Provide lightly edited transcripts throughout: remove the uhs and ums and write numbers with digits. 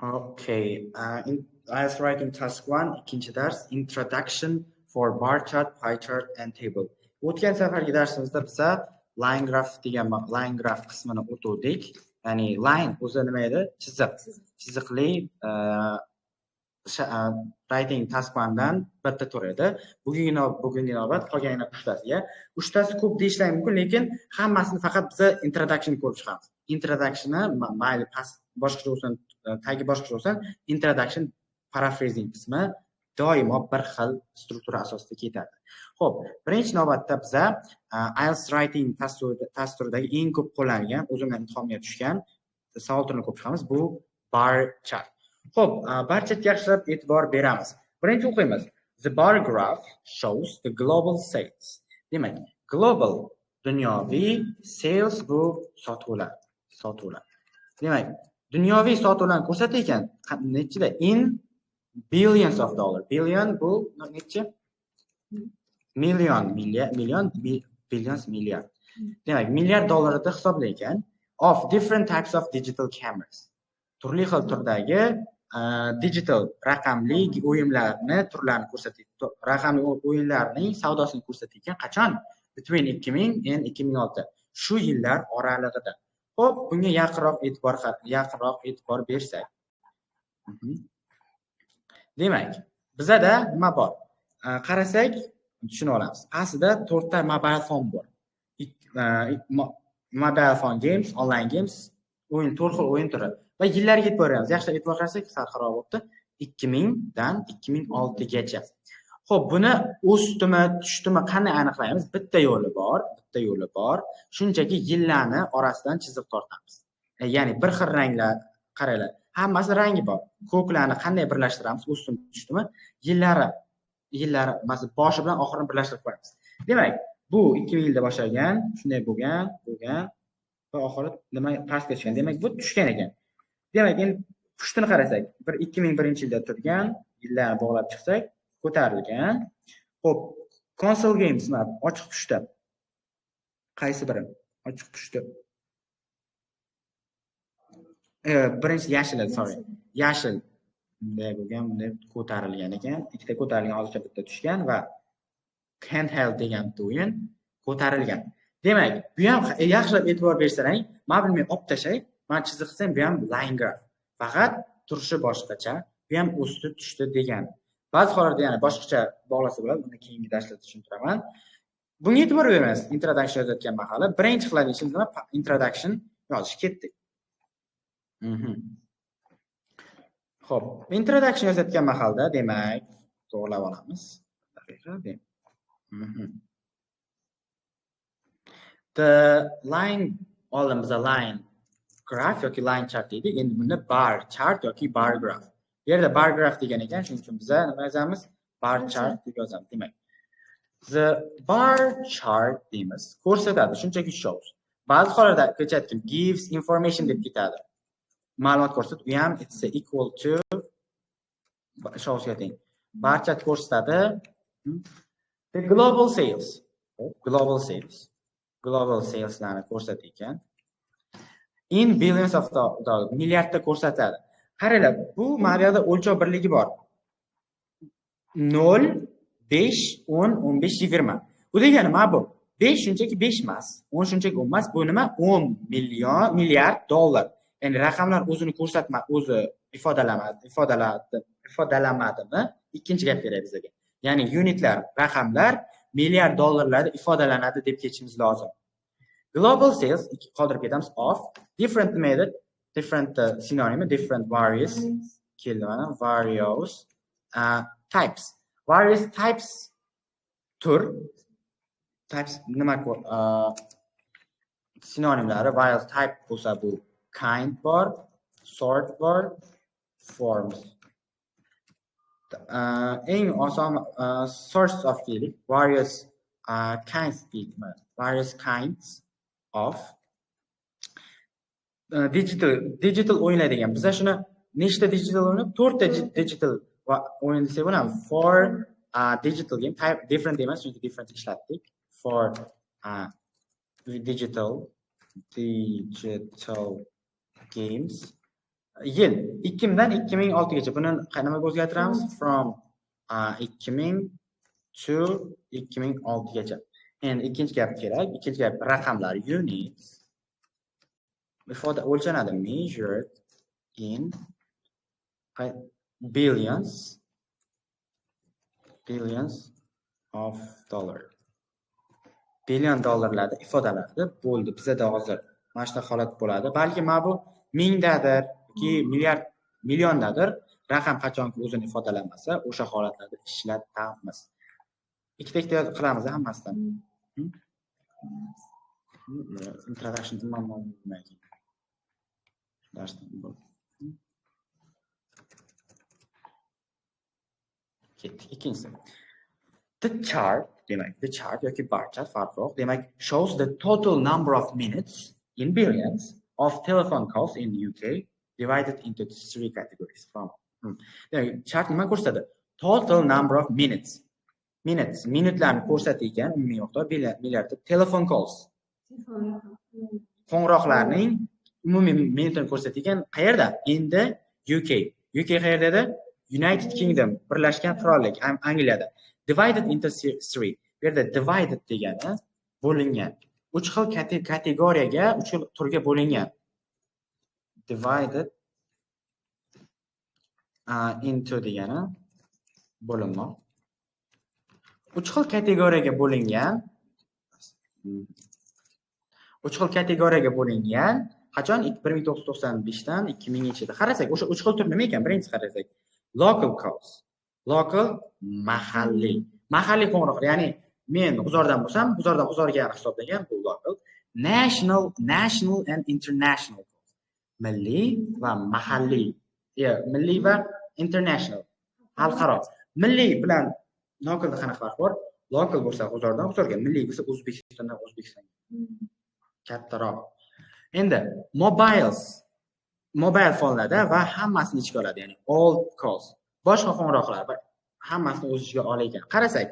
Okay, in IELTS Writing Task 1, ikkinchi dars, Introduction for Bar Chart, Pie Chart and Table. O'tgan safargi darsimizda biza line graph degan line graph qismini o'tuvdik. Ya'ni line o'zi nima edi? Chiziq. Chiziqli writing task 1 dan bitta tur edi. Bugungi navbat qolgan yana uchtasiga. Uchtasi ko'p deyishlari mumkin, lekin hammasini faqat biza introduction ko'rib chiqamiz. Introductionni mayli past boshqacha bo'lsin, tagi boshqacha bo'lsin, introduction paraphrasing qismi doimo bir xil struktura asosida ketadi. Xo'p, birinchi navbatda biza IELTS Writing dasturidagi eng ko'p qo'llanilgan, o'zimdan imtihonga tushgan savol turini ko'rib chiqamiz. Bu bar chart. Xo'p, bar chartga yaxshilab e'tibor beramiz. Birinchi o'qiymiz. The bar graph shows the global sales. Demak, global dunyoviy, sales bu sotuvlar, sotuvlar. Demak, dunyoviy sotuvlarni ko'rsatar ekan, nechida? In billions of dollar. Billion bu nechi? Million, million, billions, milliard. Demak, milliard dollarda hisoblar ekan. Of different types of digital cameras. Turli xil turdagi digital raqamli o'yinlarni turlarini ko'rsatadi. Raqamli o'yinlarning savdosini ko'rsatar ekan. Qachon? Between 2000 and 2006. Shu yillar oralig'ida. Xo'p, bunga yaqinroq e'tibor bersak. Demak, bizada nima bor? Qarasak, tushunib olamiz. Aslida to'rtta mobile phone bor. Mobile phone games, online games, o'yin, to'rt xil o'yin turi. Va yillarga e'tibor beramiz. Yaxshilab e'tibor qarasak, sal xarob bo'libdi. 2000 dan 2006 gacha. Xo'p, buni o'sdimi, tushdimi qanday aniqlaymiz? Bitta yo'li bor, bitta yo'li bor. Shunchaki yillarni orasidan chiziq tortamiz. Ya'ni bir xil ranglar, qaranglar. Hammasi rangi bor. Ko'klarni qanday birlashtiramiz? O'sdimi, tushdimi? Yillari masalan boshi bilan oxirini birlashtirib qo'yamiz. Demak, bu 2000 yilda boshlangan, shunday bo'lgan, bo'lgan va oxiri nima, pastga tushgan. Demak, bu tushgan ekan. Demak, endi pushtini qarasak, bir 2001-yilda turgan, yillarni bog'lab chiqsak, ko'tarilgan. Xo'p, console games nima? Ochiq pushti. Qaysi biri? Ochiq pushti. Birinchi yashil, sorry. Yashil. Bunday bo'lgan, bunday ko'tarilgan ekan. Ikkita ko'tarilgan, hozircha bitta tushgan va handheld degan bitta o'yin ko'tarilgan. Demak, bu ham yaxshilab e'tibor bersalaring, mana buni men olib tashlay, mana chiziq qilsam, bu ham line graph. Faqat turishi boshqacha, bu ham o'sdi, tushdi degani. Ba'zi hollarda yana boshqacha bog'lasa bo'ladi, buni keyingi darslarda tushuntiraman. Bunga e'tibor beramiz. Introduction yozayotgan mahali birinchi qiladigan ishimiz nima? Introduction yozish, ketdik. Xo'p, introduction yozayotgan mahalda, demak, to'g'rilab olamiz. Daqiqa, The line oldin biza line graph yoki line chart deydik. Endi bunda bar chart yoki bar graph. Bu yerda bar graph degan ekan, shuning uchun biza nima yozamiz? Bar chart deb yozamiz. Demak, the bar chart deymiz. Ko'rsatadi, shunchaki shows. Ba'zi hollarda kecha aytdim, gives information deb ketadi. Ma'lumot ko'rsatadi, u ham it's equal to showsga teng. Bar chart ko'rsatadi. The global sales. Global sales. Global saleslarni ko'rsatar ekan. In billions of dollars, milliardda ko'rsatadi. Qaranglar, bu mana bu yerda o'lchov birligi bor. 0, 5, 10, 15, 20. Bu degani mana bu 5 shunchaki 5 emas, 10 shunchaki 10 emas, bu nima? 10 million, milliard dollar. Ya'ni raqamlar o'zini ko'rsatma, o'zi ifodalamadi, ifodaladi, ifodalamadimi? Ikkinchi gap kerak bizga. Ya'ni unitlar, raqamlar milliard dollarlarda ifodalanadi deb ketishimiz lozim. Global sales qoldirib ketamiz, of different nima edi? Different sinonimi different, various keldi mana, various types. Various types tur, types nima, sinonimlari various type bo'lsa, bu kind bor, sort bor, forms. Eng oson source of deylik, various kinds deylik, various kinds of digital o'yinlar degan. Biza shuni nechta digital o'yin? To'rtta digital o'yin desak bo'ladi. For digital game type, different emas, chunki different ishlatdik. For digital games. Yil 2000 dan 2006 gacha. Buni nimaga o'zgartiramiz? From 2000 to 2006 gacha. Endi ikkinchi gap kerak. Ikkinchi gap raqamlar, units ifoda o'lchanadi, measured in billions of dollar. Billion dollarlarda ifodalanadi. Bo'ldi. Bizada hozir mana shunaqa holat bo'ladi. Balki mana bu mingdadir yoki milliard, milliondadir. Raqam qachonki o'zini ifodalanmasa, o'sha holatlarda ishlatamiz. Ikkita-ikkita qilamiz hammasidan. Introduction ketdik. Ikkinchisi. The chart, demak, the chart yoki bar chart farqi yo'q. Demak, shows the total number of minutes in billions of telephone calls in UK divided into three categories from. Demak, chart nima ko'rsatadi? Total number of minutes. Minutes, minutlarni ko'rsatadigan umumiy miqdor milliardda telephone calls. Qo'ng'iroqlarning umumiy minutini ko'rsatadigan qayerda? In the UK. UK qayerda edi? United Kingdom, Birlashgan Qirollik, Angliyada. Divided into three. Bu yerda divided degani bo'lingan. Uch xil kategoriyaga, uch xil turga bo'lingan. Divided into degani bo'linmoq. Uch xil kategoriyaga bo'lingan. Uch xil kategoriyaga bo'lingan. Qachon? 1995 dan 2000-yilda. Qarasak, o'sha uch xil tur nima ekan? Birinchisi qarasak, local calls. Local mahalliy. Mahalliy qo'ng'iroqlar, ya'ni men G'uzordan bo'lsam, G'uzordan G'uzorga hisoblangan bu local. National, national and international calls. Milliy va mahalliy. Milliy va international. Xalqaro. Milliy bilan localda qanaqa farq bor? Local bo'lsa G'uzordan G'uzorga, milliy bo'lsa O'zbekistondan O'zbekistonga. Kattaroq. Endi mobiles, mobile fonlarda va hammasini ichiga oladi, ya'ni all calls. Boshqa qo'ng'iroqlar hammasini o'z ichiga olgan. Qarasak,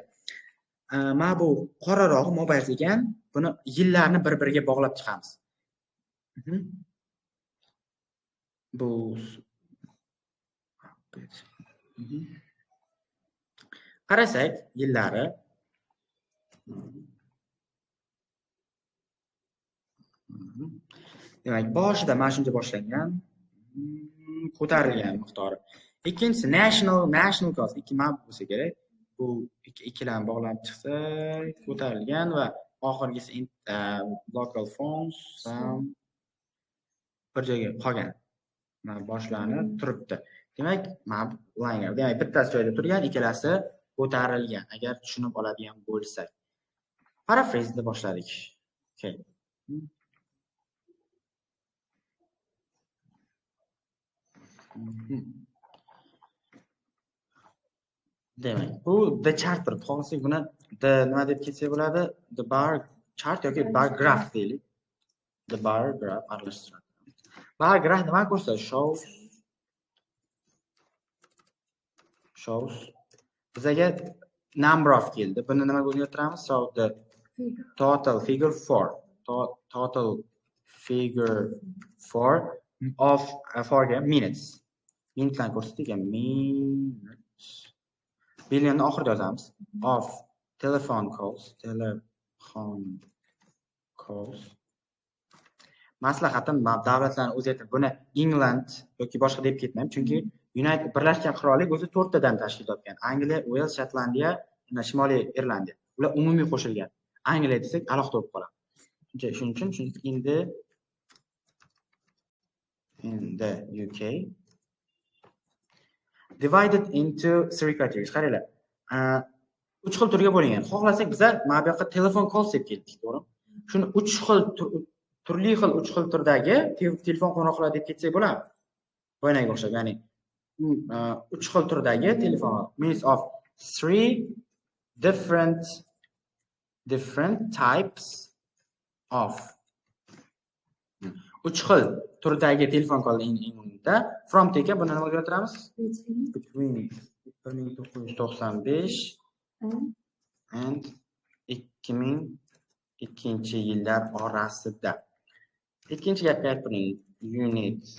mana bu qorarog'i mobiles ekan, buni yillarni bir-biriga bog'lab chiqamiz. Bu qarasak, yillari demak, boshida mana shuncha boshlangan, ko'tarilgan miqdori. Ikkinchisi national cost, ikki mana bo'lsa kerak. Bu ikkilan bog'lanib chiqsa, ko'tarilgan va oxirgisi local phones ham bir joyga qolgan. Mana boshlanib turibdi. Demak, mana bu line, demak, bittasi joyda turgan, ikkalasi ko'tarilgan. Agar tushunib oladigan bo'lsak. Paraphrase deb boshladik. Okay. Demak, bu the chart turibdi. Xohlasak buni the nima deb ketsak bo'ladi? The bar chart yoki bar graph deylik. The bar graph aralashtiradi. Bar graph nima ko'rsatadi? Shows bizaga number of keldi. Buni nimaga o'zgartiramiz? So the total figure 4. Total figure 4 of 4 minutes. Minutlarni ko'rsatdik, minutes. Billionni oxirida yozamiz. Of telephone calls, telephone calls. Maslahatim, davlatlarni o'zgartirib, buni England yoki boshqa deb ketmayman, chunki United Birlashgan Qirollik o'zi to'rttadan tashkil topgan. Angliya, Wales, Shotlandiya, Shimoliy Irlandiya. Ular umumiy qo'shilgan. Angliya desak alohida bo'lib qoladi. Shuning uchun chunki endi in the UK divided into three categories. Qaranglar, uch xil turga bo'lingan. Xohlasak biza mana bu yoqqa telefon calls deb ketdik, to'g'rimi? Shuni uch xil turli xil uch xil turdagi telefon qo'ng'iroqlari deb ketsak bo'ladi. Boyanaga o'xshab, ya'ni uch xil turdagi telefon means of three different types of uch xil turdagi telefon call in from ekan, buni nimaga o'zgartiramiz? Between 1995 and 2002 yillar orasida. Ikkinchi gapga aytib turing. Units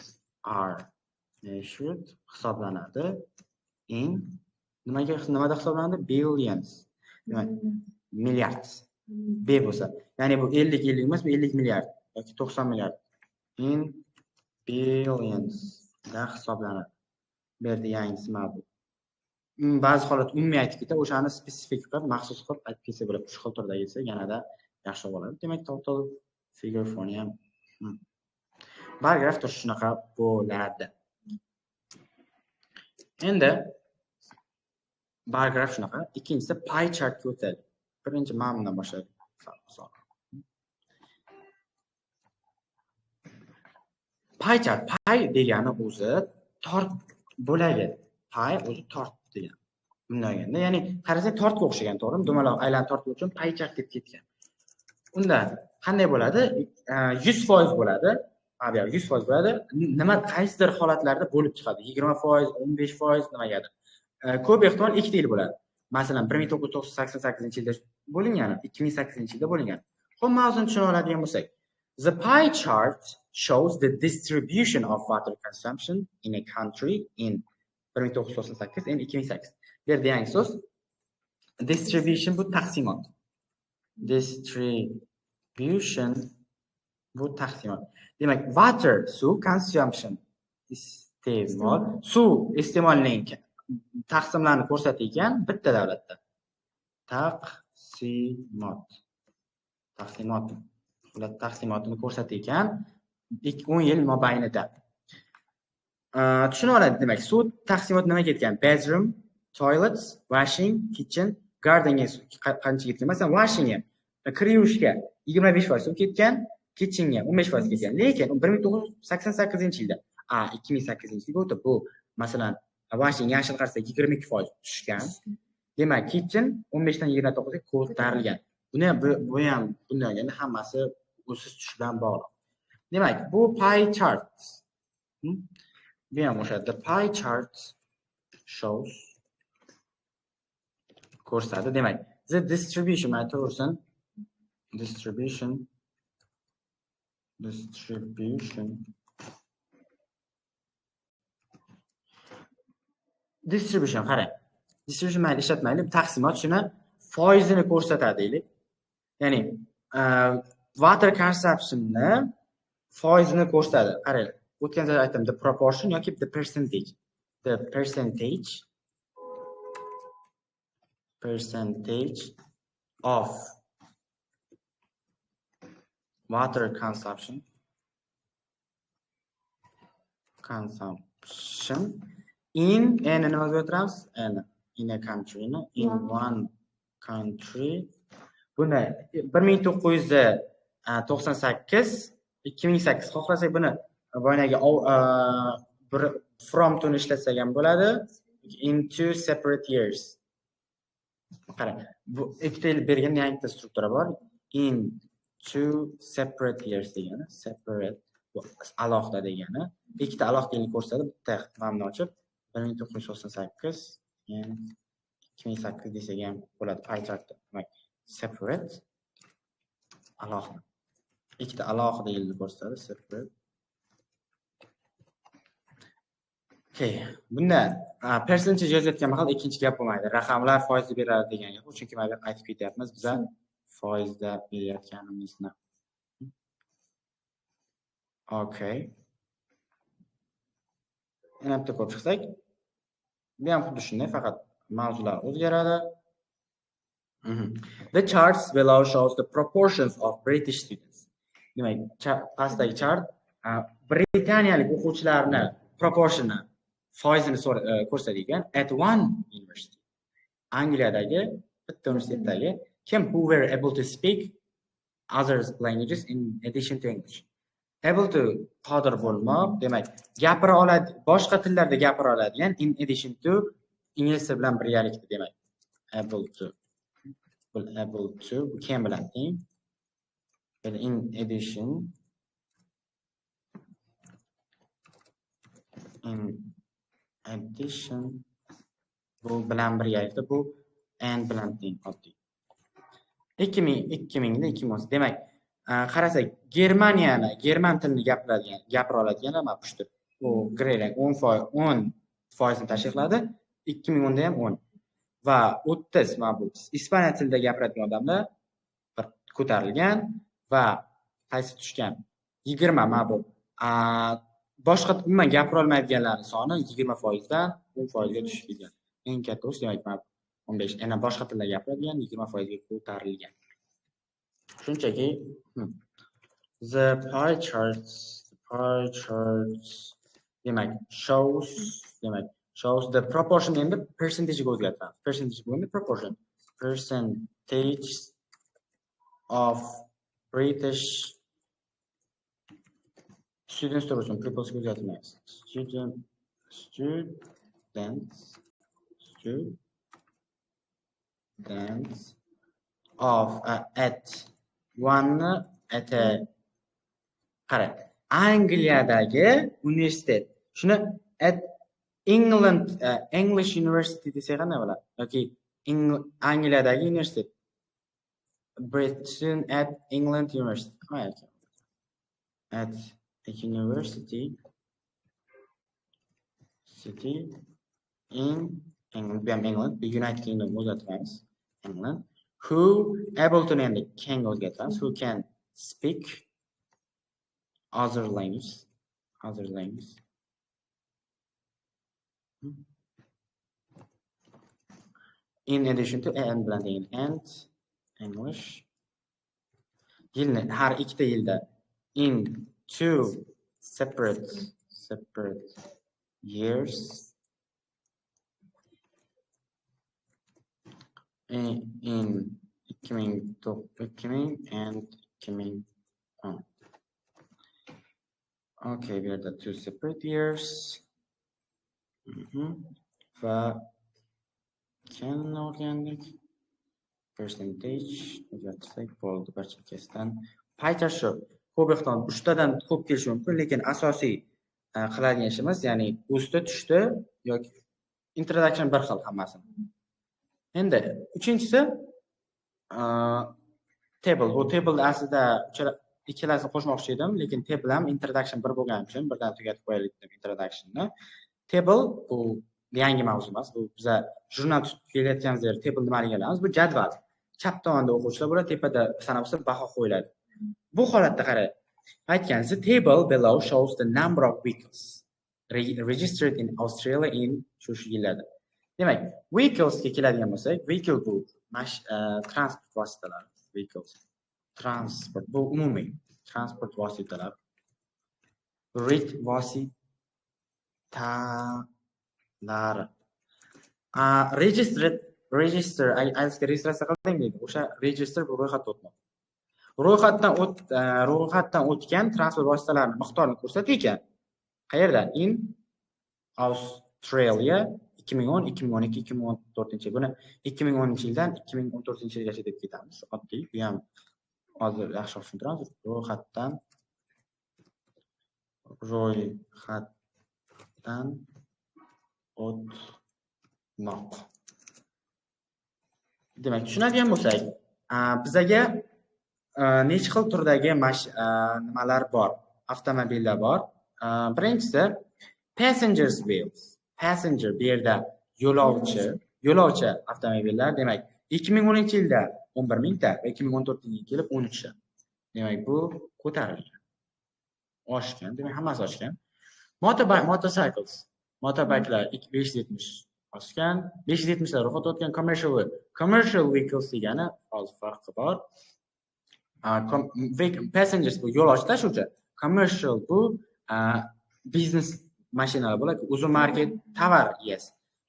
are Measured hisoblanadi. In nimaga, nimada hisoblanadi? Billions. Demak, milliard. B bo'lsa. Ya'ni bu 50 50 emas, bu 50 milliard yoki 90 milliard. In billions da hisoblanadi. Bu yerda yangisi mana bu. Ba'zi holat umumiy aytib ketadi, o'shani spesifik qilib, maxsus qilib aytib ketsa bo'ladi. Uch xil turdagi esa yanada yaxshi bo'ladi. Demak, total figure 4 ham bar graf turi shunaqa bo'ladi. Endi bar graf shunaqa. Ikkinchisi pie chartga o'tadi. Birinchi mana bundan boshladik. Pie chart, pie degani o'zi tort bo'lagi. Pie o'zi tort degani. Bunday olganda, ya'ni qarasak tortga o'xshagan, to'g'rimi? Dumaloq aylanib tortga uchun pie chart deb ketgan. Unda qanday bo'ladi? 100% bo'ladi. Bu yoq 100% bo'ladi. Nima qaysidir holatlarda bo'lib chiqadi. 20%, 15% nimagadir. Ko'p ehtimol ikkita yil bo'ladi. Masalan, 1988-yilda bo'lingan, 2008-yilda bo'lingan. Xo'p, mavzuni tushuna oladigan bo'lsak, the pie chart shows the distribution of water consumption in a country in 1998 and 2008. Bu yerda yangi so'z distribution bu taqsimot. Distribution bu taqsimot. Demak, water suv, consumption iste'mol, suv iste'molining taqsimlarini ko'rsatadigan bitta davlatda. Taqsimot. Taqsimot. Ular taqsimotini ko'rsatadigan 10 yil mobaynida. Tushuna oladi, demak, suv taqsimoti nima ketgan? Bedroom, toilets, washing, kitchen, gardenga qancha ketgan? Masalan, washingga, kir yuvishga 25% suv ketgan, kitchenga 15% ketgan. Lekin 1988-yilda, 2008-yilga o'tib bu masalan washing yashil qarasa 22% tushgan. Demak, kitchen 15 dan 29 ga ko'tarilgan. Buni bu ham bunday olganda hammasi o'sish tushish bilan bog'liq. Demak, bu pie chart. Bu ham o'sha the pie chart shows ko'rsatadi. Demak, the distribution aytaversin. Distribution distribution qarang. Distribution mayli ishlatmaylik, taqsimot shuni foizini ko'rsatadi deylik. Ya'ni water consumptionni foizini ko'rsatadi. Qarang, o'tgan safar aytdim, the proportion yoki the percentage. The percentage of water consumption in n nima deb o'tiramiz? N in a country, in one country. Buni 1998 2008 xohlasak buni boyagi bir from to ni ishlatsak ham bo'ladi. In two separate years. Qarang, bu ikkita yil bergan yangi struktura bor. In two separate years degani, separate bu alohida degani. Ikkita alohida yilni ko'rsatadi, bitta mana ochib 1998 2008 desak ham bo'ladi pie chartda. Demak, separate alohida. Ikkita alohida yilni ko'rsatadi, separate. Okay, bunda percentage yozayotgan mahal ikkinchi gap bo'lmaydi. Raqamlar foizda beradi degan gap. Chunki mana bu yerda aytib ketyapmiz, biza foizda berayotganimizni. Okay. Yana bitta ko'rib chiqsak, bu ham xuddi shunday, faqat mavzular o'zgaradi. The charts below shows the proportions of British students. Demak, pastdagi chart britaniyalik o'quvchilarni proportioni, foizini ko'rsatadigan at one university. Angliyadagi bitta universitetdagi kim who were able to speak other languages in addition to English. Able to qodir bo'lmoq, demak, gapira oladi, boshqa tillarda gapira oladigan in addition to ingliz tili bilan birgalikda, demak. Able to bu kim bilan teng? In addition bu bilan birgalikda, bu and bilan teng oddiy. 2000 2010. Demak, qarasak, Germaniyani, german tilini gapira oladigan mana pushti. U grey rang 10% tashkil qiladi. 2010da ham 10 va 30 mana bu ispaniya tilida gapiradigan odamlar bir ko'tarilgan va qaysi tushgan 20 mana bu boshqa umuman gapira olmaydiganlarning soni 20% dan 10% ga tushib ketgan. Eng katta o'sish demak mana 15 yana boshqa tilda gapiradigan 20% ga ko'tarilgan. Shunchaki the pie charts demak shows the proportion endi percentage ga o'zgartiramiz. Percentage bo'lganda proportion. Percentage of British students tursin, people's o'zgartirmaymiz. Students of at one at a qarang, Angliyadagi universitet. Shuni at England English University desak qanday bo'ladi? Yoki Angliyadagi universitet. Britain at England University. At a university city in England, bu ham England, United Kingdom o'zgartiramiz. England who able to endi can o'zgartiramiz. Who can speak other language. In addition to and bilan degan and English yilni har ikkita yilda in two separate years in 2000 and 2010. Okay, bu yerda two separate years va can o'rgandik. Percentage o'zgartirsak bo'ldi barcha ikkasidan. Pie chart shu ko'p ehtimol 3 tadan ko'p kelishi mumkin, lekin asosiy qiladigan ishimiz, ya'ni o'sdi, tushdi yoki introduction bir xil hammasini. Endi uchinchisi table. Bu table aslida ikkalasini qo'shmoqchi edim, lekin table ham introduction bir bo'lgani uchun birdan tugatib qo'yaylik dedim introductionni. Table bu yangi mavzu emas. Bu biza jurnal tutib kelayotganimizda table nimaligini bilamiz. Bu jadval. Chap tomonda o'quvchilar bo'ladi, tepada sanab baho qo'yiladi. Bu holatda qarang. Aytgan, the table below shows the number of vehicles registered in Australia in shu yillarda. Demak, vehicles ga keladigan bo'lsak, vehicle bu transport vositalari, vehicles. Transport bu umumiy transport vositalari. Rit vositalari. Register IELTSga registratsiya qilding deydi. O'sha register bu ro'yxatdan o'tmoq. Ro'yxatdan o'tgan transport vositalarining miqdorini ko'rsatdi ekan. Qayerda? In Australia 2010, 2012, 2014. Buni 2010-yildan 2014-yilgacha deb ketamiz. Oddiy, bu ham hozir yaxshi tushuntiramiz. Ro'yxatdan o'tmoq. Demak, tushunadigan bo'lsak, bizaga necha xil turdagi nimalar bor? Avtomobillar bor. Birinchisi passengers wheels. Passenger bu yerda yo'lovchi avtomobillar. Demak, 2010-yilda 11 mingta va 2014-yilga kelib 13 ta. Demak, bu ko'tarilgan. Oshgan, demak hammasi oshgan. Motorcycles, motorbikelar 570 oshgan, 570 lar ro'yxatdan o'tgan. Commercial vehicles degani hozir farqi bor. Passengers bu yo'lovchi tashuvchi, commercial bu biznes mashinalar bo'ladi, uzun market tovar yes.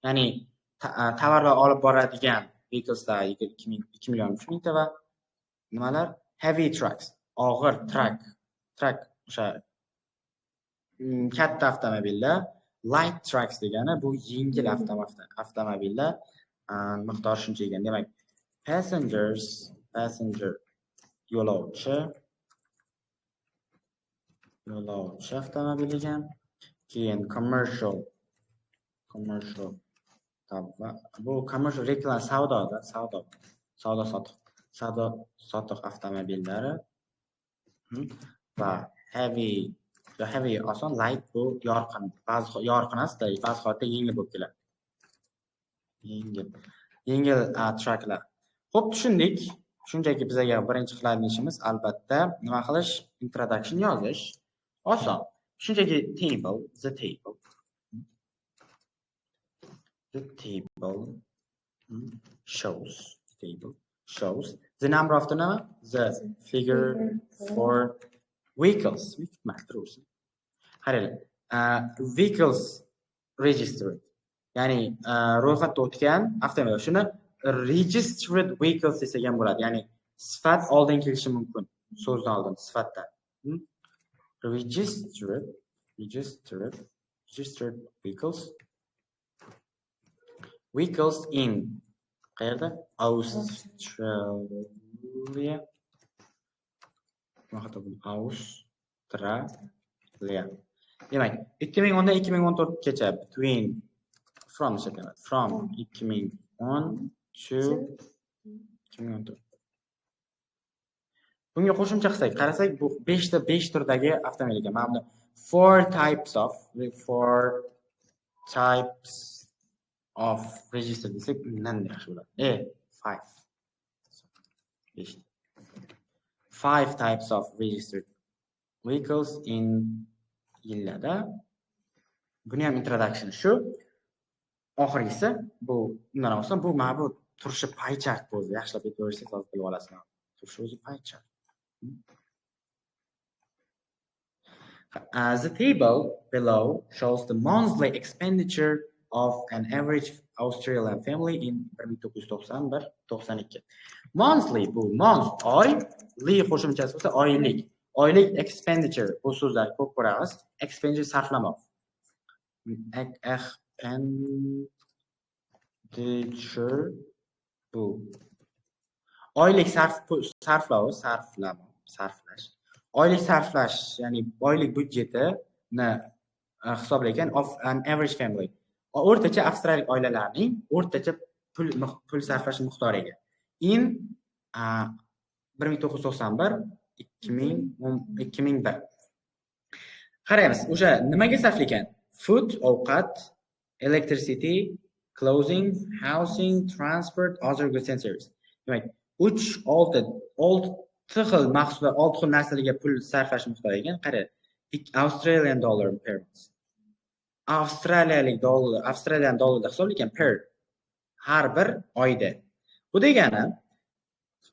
Ya'ni tovarlar olib boradigan vehicleslar 2 million 3 mingta va nimalar heavy trucks, og'ir truck o'sha katta avtomobillar, light trucks degani bu yengil avtomobillar miqdori shuncha ekan. Demak, passenger yo'lovchi avtomobil ekan. Keyin commercial bu commercial reklama, savdoda, savdo sotiq avtomobillari va heavy Heavy oson, light bu yorqin. Ba'zi yorqin emas, ba'zi holatda yengil bo'lib keladi. Yengil. Yengil trucklar. Xo'p, tushundik. Shunchaki bizaga birinchi qiladigan ishimiz albatta nima qilish? Introduction yozish. Oson. Shunchaki table, the table. The table shows, table shows the number of the nima? The figure for vehicles. Tursin. Qaranglar. Vehicles registered. Ya'ni ro'yxatda o'tgan avtomobil. Shuni registered vehicles desak ham bo'ladi. Ya'ni sifat oldin kelishi mumkin. So'zdan oldin sifatdan. Registered vehicles in qayerda? Australia. Australia. Demak, 2010 dan 2014 gacha between from ishlataman. From 2010 to 2014. Bunga qo'shimcha qilsak, qarasak, bu 5 ta 5 turdagi avtomobil ekan. Mana buni four types of register desak, undan yaxshi bo'ladi. Five. 5. Five types of registered vehicles in yillarda. Buni ham introduction shu. Oxirgisi bu undan oson, bu mana bu turishi pie chart o'zi. Yaxshilab e'tibor bersangiz, hozir bilib olasiz. Turishi o'zi pie chart. The table below shows the monthly expenditure of an average Australian family in 1991-92. Monthly bu month oy, li qo'shimchasi bo'lsa oylik. Oylik expenditure, bu so'zlarni ko'p ko'ramiz. Expenditure sarflamoq. Expenditure bu oylik sarflov, sarflamoq, sarflash. Oylik sarflash, ya'ni oylik byudjetini hisoblaykan of an average family. O'rtacha avstraliyalik oilalarning o'rtacha pul sarflash miqdoriga. In 1991 2001. Qaraymiz, o'sha nimaga sarflagan? Food, ovqat, electricity, clothing, housing, transport, other goods and services. Demak, 3, 6, 6 xil mahsulot, 6 xil narsalarga pul sarflash miqdori ekan. Qarang, Australian dollar per month. Avstraliyalik dollar, Avstraliyan dollarida hisoblaykan per har bir oyda. Bu degani,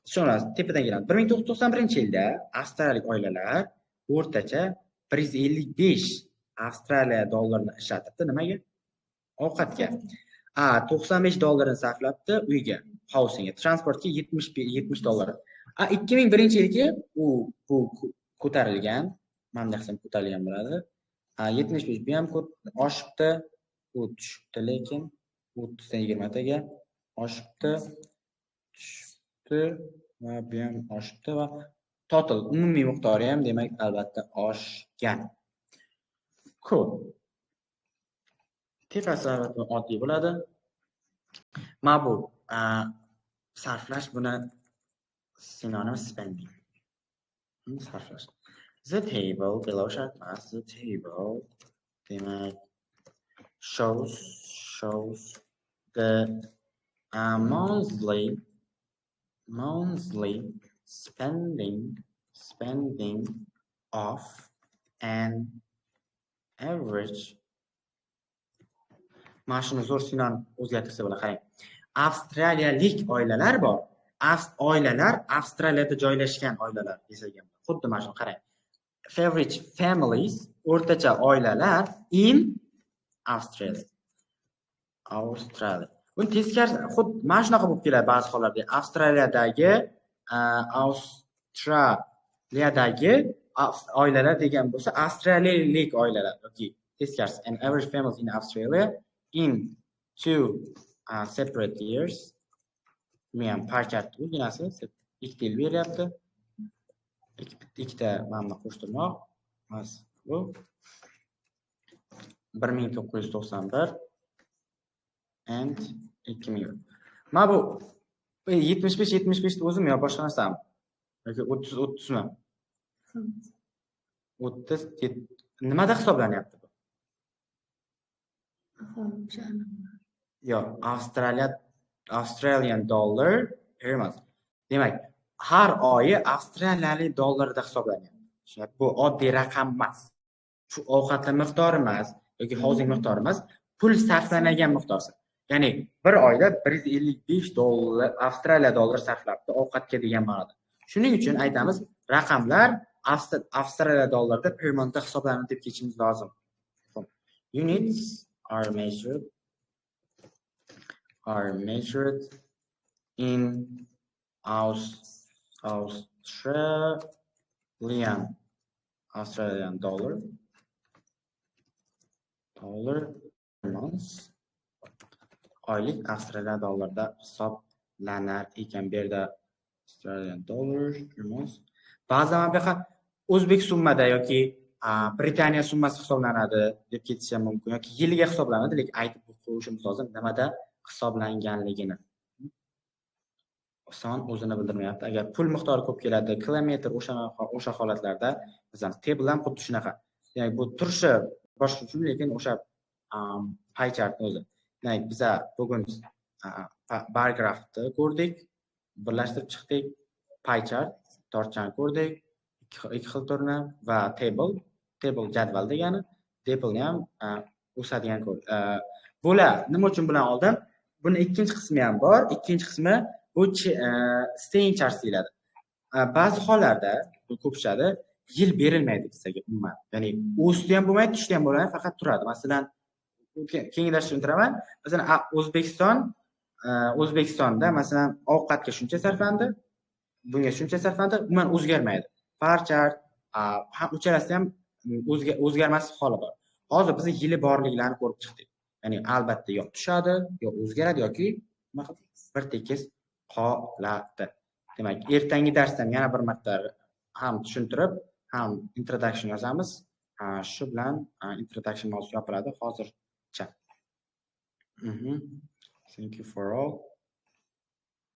tushunasiz, tepadan keladi. 1991-yilda avstraliyalik oilalar o'rtacha 155 Avstraliya dollarini ishlatibdi nimaga? Ovqatga. 95 dollarini sarflabdi uyga, housingga, transportga 70 dollar. 2001-yilgi u bu ko'tarilgan, mana bunday qilsam ko'tarilgan bo'ladi. 75 bu ham oshibdi, u tushibdi, lekin 30 dan 20 taga oshibdi, tushibdi va bu ham oshibdi va total umumiy miqdori ham demak albatta oshgan. Cool. Tepasi albatta oddiy bo'ladi. Mana bu sarflash, buni sinonim spending. Sarflash. The table below shart emas. The table demak shows the monthly spending of an average. Mana shuni zo'r sinonim o'zgartirsa bo'ladi, qarang. Avstraliyalik oilalar bor. Oilalar Avstraliyada joylashgan oilalar desak ham. Xuddi mana shuni qarang. Average families, o'rtacha oilalar in Australia. Australia. Buni teskari xuddi mana shunaqa bo'lib keladi ba'zi hollarda. Avstraliyadagi oilalar degan bo'lsa, avstraliyalik oilalar yoki teskarisi an average families in Australia in two separate years. Buni ham pie chart o'zginasi ikkita yil beryapti. Ikkita mana buni qo'shtirmoq. Bu 1991 and 2000. Mana bu 75 75 o'zimi yo boshqa narsami? Yoki 30 30mi? 30 Nimada hisoblanyapti bu? Yo'q, Australian dollar per month. Demak, har oyi avstraliyalik dollarda hisoblanyapti. Bu oddiy raqam emas. Ovqatlar miqdori emas yoki housing miqdori emas, pul sarflanadigan miqdori. Ya'ni bir oyda 155 dollar Avstraliya dollari sarflabdi ovqatga degan ma'noda. Shuning uchun aytamiz, raqamlar Avstraliya dollarida per monthda hisoblanadi deb ketishimiz lozim. Units are measured in Australian dollar per month. Oylik Avstraliya dollarida hisoblanar ekan. Bu yerda Australian dollar per month. Ba'zan mana bu yoqqa o'zbek summada yoki Britaniya summasi hisoblanadi deb ketishi ham mumkin yoki yiliga hisoblanadi, lekin aytib qo'yishimiz lozim nimada hisoblanganligini. Son o'zini bildirmayapti. Agar pul miqdori ko'p keladi, kilometr, o'sha holatlarda, masalan, table ham xuddi shunaqa. Ya'ni bu turishi boshqa uchun, lekin o'sha pie chartni o'zi. Demak, biza bugun bar graphni ko'rdik, birlashtirib chiqdik, pie chart, tortchani ko'rdik, ikki xil turini va table, table jadval degani, tableni ham o'sadigan ko'rdik. Bular nima uchun bularni oldim? Buni ikkinchi qismi ham bor. Ikkinchi qismi bu staying charge deyiladi. Ba'zi hollarda bu ko'p tushadi, yil berilmaydi bizga umuman. Ya'ni o'sdi ham bo'lmaydi, tushdi ham bo'lmaydi, faqat turadi. Masalan, keyingi darsda tushuntiraman. Masalan, O'zbekistonda masalan ovqatga shuncha sarflandi, bunga shuncha sarflandi, umuman o'zgarmaydi. Bar chart ham, uchalasida ham o'zgarmaslik holi bor. Hozir biz yili borliklarini ko'rib chiqdik. Ya'ni albatta yo tushadi, yo o'zgaradi yoki nima qiladi? Bir tekis qoladi. Demak, ertangi darsdan yana bir marta ham tushuntirib, ham introduction yozamiz. Shu bilan introduction mavzusi yopiladi hozircha. Thank you for all.